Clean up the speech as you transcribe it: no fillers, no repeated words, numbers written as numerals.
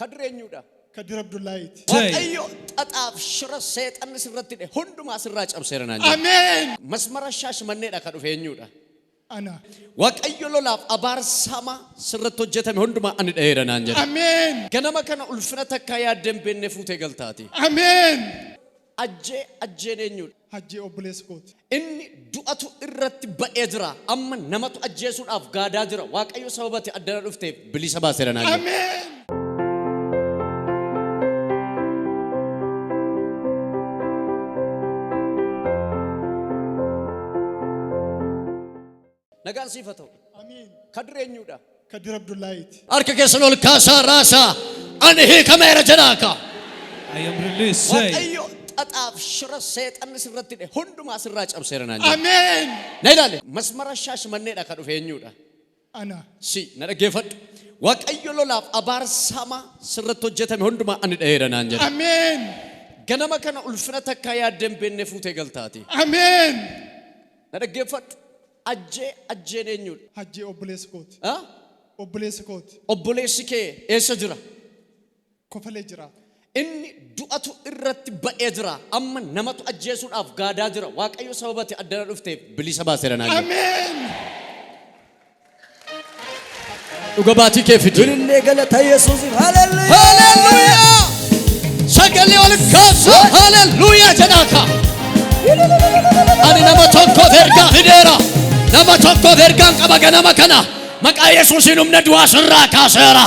Kadir eenyudha? Kadir Abdullaahiiti. Waaqayyo xaxaaf shira seexanni sirratti hidhe hundumaa sirraa cabseera naan jedhe. Ameen. Masmara Shaashimanneedha ka dhufe eenyudha? Ana. Waaqayyo lolaaf abaarsa hamaa sirratti hojjetame hundumaa ani dha'eera naan jedhe. Ameen. Ganama kana ulfina takkaa yaaddee hin beekne fuutee galtaati. Ameen. Ajjee ajjeen eenyudha? Hajjee obboleessa kooti. Inni du'atu irratti ba'ee jira. Amma namatu ajjeesuudhaaf gaadaa jira. Waaqayyo sababa ati addana dhufteef bilisa baaseera naan jedhe. Ameen. Nagaan siif haa ta'u. Ameen. Kadir eenyudha? Kadir Abdullaahiiti. Harka keessan ol kaasaa raasaa. Ani hiikameera jedhaa ka. I am released. Say. Waaqayyo xaxaaf shira seexanni sirratti hidhe hundumaa sirraa cabseera naan jedhe. Ameen. Na ilaali. Masmara Shaashimanneedha ka dhufe eenyudha? Ana. Si na dhaggeeffadhu. Waaqayyo lolaaf abaarsa hamaa sirratti hojjetame hundumaa ani dha'eera naan jedhe. Ameen. Ganama kana ulfina takkaa yaaddee hin beekne fuutee galtaati. Ameen. Na dhaggeeffadhu. Ajjee ajjeen eenyudha? Hajjee obboleessa kooti. Ah? Obboleessa kooti. Obboleessi kee eessa jira? Kofalee jiraata. Inni du'atu irratti ba'ee jira. Amma namatu ajjeesuudhaaf gaadaa jira. Waaqayyo sababa ati addana dhufteef bilisa baaseera naan jedhe. Ameen. Dhuga baatii kee fidi. Ilillee galata Yesuusiif. Haleluuyaa. Haleluuyaa! Sagalee ol kaasa. Haleluuyaa jedhaa ka. Ani nama tokkoof ergaa fideera. Nama tokkoof ergaan qaba ganama kana. Maqaa Yesuusiin humna du'aa sirraa kaaseera.